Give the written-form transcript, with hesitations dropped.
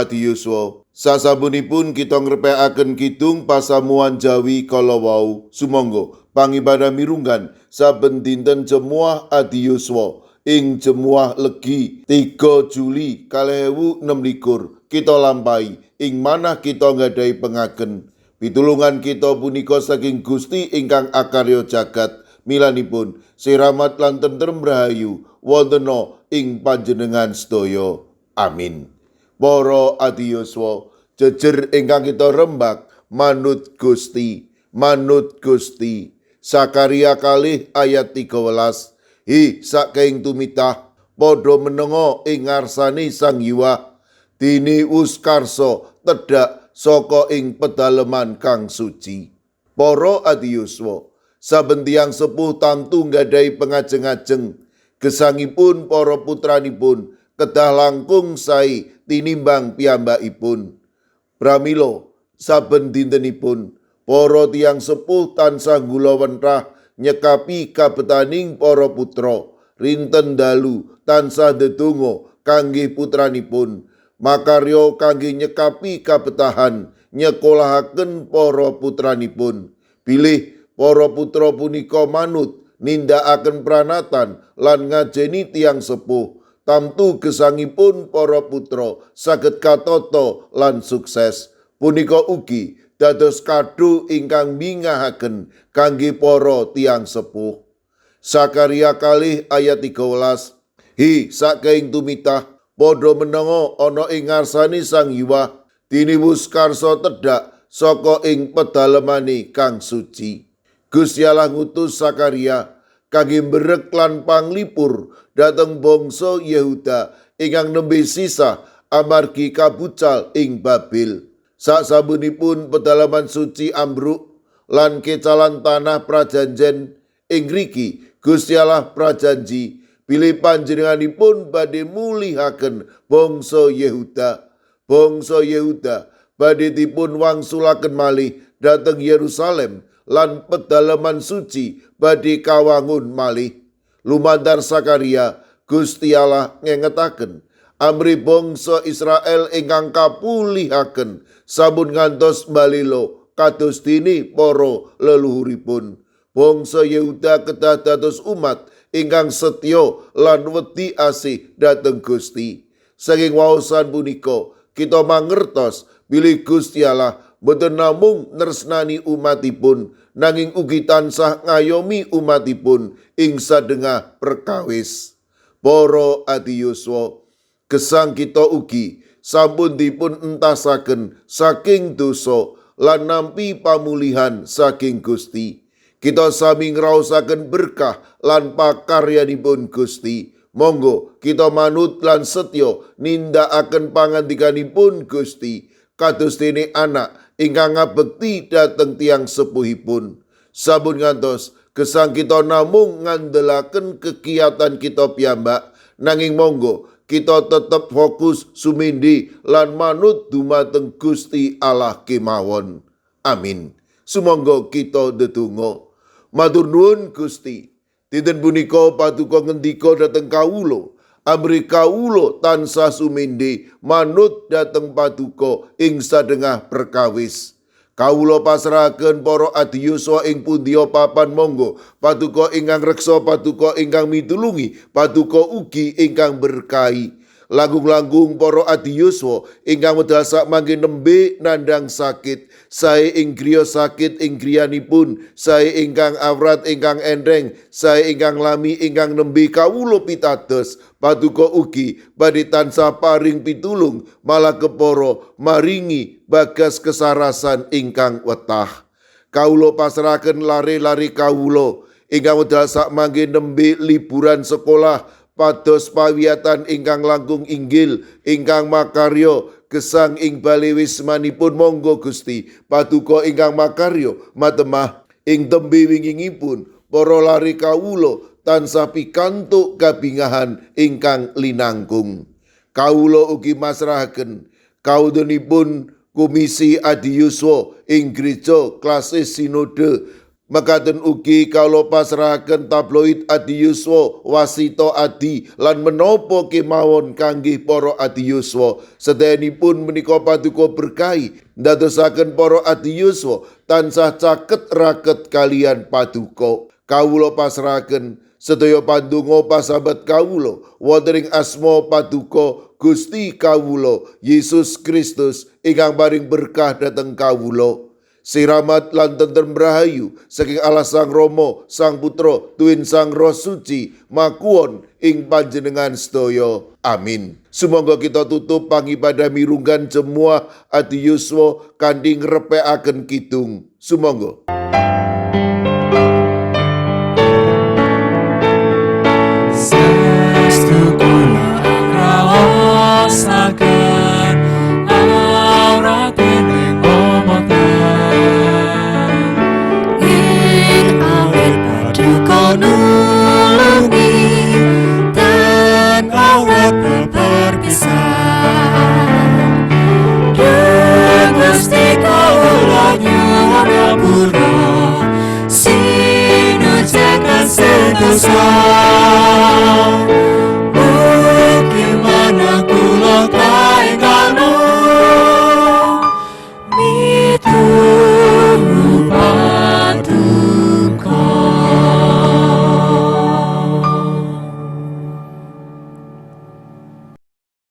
adiyuswa, sasampunipun kita ngrepekaken kidung pasamuan Jawi kala wau, sumangga pangibadah mirunggan saben dinten Jemuah adiyuswa ing Jemuah Legi 3 Juli 2026 kita lampahi ing manah kita nggadahi pengagen. Pitulungan kita punika saking Gusti ingkang akarya jagat, milanipun siramat lan tentrem rahayu wontena ing panjenengan sedaya. Amin. Para adiyuswa, jejer ingkang kita rembak manut Gusti, manut Gusti. Sakaria 2 ayat 13. Hi saking tumitah padha menenga ing ngarsane Sang Hyuwah, dene wus karsa tedhak saka ing pedaleman kang suci. Para adiyuswa, saben tiyang sepuh tamtu nggadahi pengajeng-ajeng. Gesangipun para putranipun kedah langkung sae tinimbang piyambakipun. Pramila saben dintenipun para tiyang sepuh tansah gulawentah nyekapi kabetaning para putra. Rinten dalu tansah ndedonga kangge putranipun, makarya kangge nyekapi kabetahan nyekolahaken para putranipun. Bilih para putra punika manut nindakaken pranatan lan ngajeni tiyang sepuh, tamtu gesangipun para putra saged katata lan sukses. Punika ugi dados kado ingkang bingahaken kangge para tiyang sepuh. Sakaria 2 ayat 13. Hi saking tumitah padha menenga ana ing ngarsane Sang Hyuwah, dene wus karsa tedhak saka ing pedalemane kang suci. Gusti Allah ngutus Sakaria kangge mberek lan panglipur dhateng bangsa Yehuda ingkang nembe sisah amargi kabucal ing Babel. Sasampunipun pedalaman suci ambruk lan kecalan tanah prajanjen ing riki, Gusti Allah prajanji bilih panjenenganipun badhe mulihaken bangsa Yehuda. Bangsa Yehuda badhe dipun wangsulaken malih dhateng Yerusalem lan pedalaman suci badhe kawangun malih. Lumantar Sakaria, Gusti Allah ngengetaken amri bangsa Israel ingkang kapulihaken sampun ngantos balilo kados dene para leluhuripun. Bangsa Yehuda kedah dados umat ingkang setya lan wedi asih dhateng Gusti. Saking waosan punika kita mangertos bilih Gusti Allah boten namung nresnani umatipun, nanging ugi tansah ngayomi umatipun ing sadengah perkawis. Para adiyuswa, gesang kita ugi sampun dipun entasaken saking dosa lan nampi pamulihan saking Gusti. Kita sami ngraosaken berkah lan pakaryanipun Gusti. Monggo kita manut lan setya nindakaken pangandikanipun Gusti, kados dene anak ingkang ngabekti dhateng tiyang sepuhipun. Sampun ngantos gesang kita namung ngandelaken kegiatan kita piyambak, nanging monggo kita tetep fokus sumindi lan manut dumateng Gusti Allah kemawon. Amin. Sumangga kita ndedonga. Matur nuwun Gusti. Dinten punika paduka ngendika dhateng kawula, amri kawula tansah sumindi manut dhateng paduka ing sadengah perkawis. Kawula pasrahaken para adiyuswa ing pundiya papan monggo, paduka ingkang reksa, paduka ingkang mitulungi, paduka ugi ingkang berkahi. Langkung-langkung para adiyuswa ingkang wedal sakmangke nembe nandhang sakit, sae ing griya sakit ing griyanipun, sae ingkang awrat ingkang entheng, sae ingkang lami ingkang nembe kawula pitados, paduka ugi badhe tansah paring pitulung malah kepara maringi bagas kesarasan ingkang wetah. Kawula pasrahaken lare-lare kawula ingkang wedal sakmangke nembe liburan sekolah, pados pawiyatan ingkang langkung inggil, ingkang makarya gesang ing bale wismanipun. Monggo Gusti paduka ingkang makarya matemah ing tembe wingingipun para lare kawula tansah pikantuk kabingahan ingkang linangkung. Kawula ugi masrahaken kawontenipun Komisi Adiyuswa ing Gereja Klasis Sinode Mekaten ugi kawula pasrahaken tabloid Adi Yuswa Wasito Adi lan menapa kemawon kangge para adi yuswa. Sedayanipun menika paduka berkahi ndadosaken para adi yuswa tansah caket raket kalian paduka. Kawula pasrahaken sedaya pandonga pasabat kawula wonten ing asma paduka Gusti kawula Yesus Kristus ingkang paring berkah dhateng kawula. Siramat lan tentrem rahayu saking Allah Sang Rama, Sang Putra, tuwin Sang Roh Suci makuwon ing panjenengan sedaya. Amin. Sumangga kita tutup pangibadah mirunggan jemuah adi yuswa kanthi ngrepekaken kidung. Sumangga. Saestu kula ngraosaken awrate ning omotan. Ing awit paduka nulungi tan awet beperpisan. Duh Gusti kawula nyuwun ngapura sinujakan sentosa.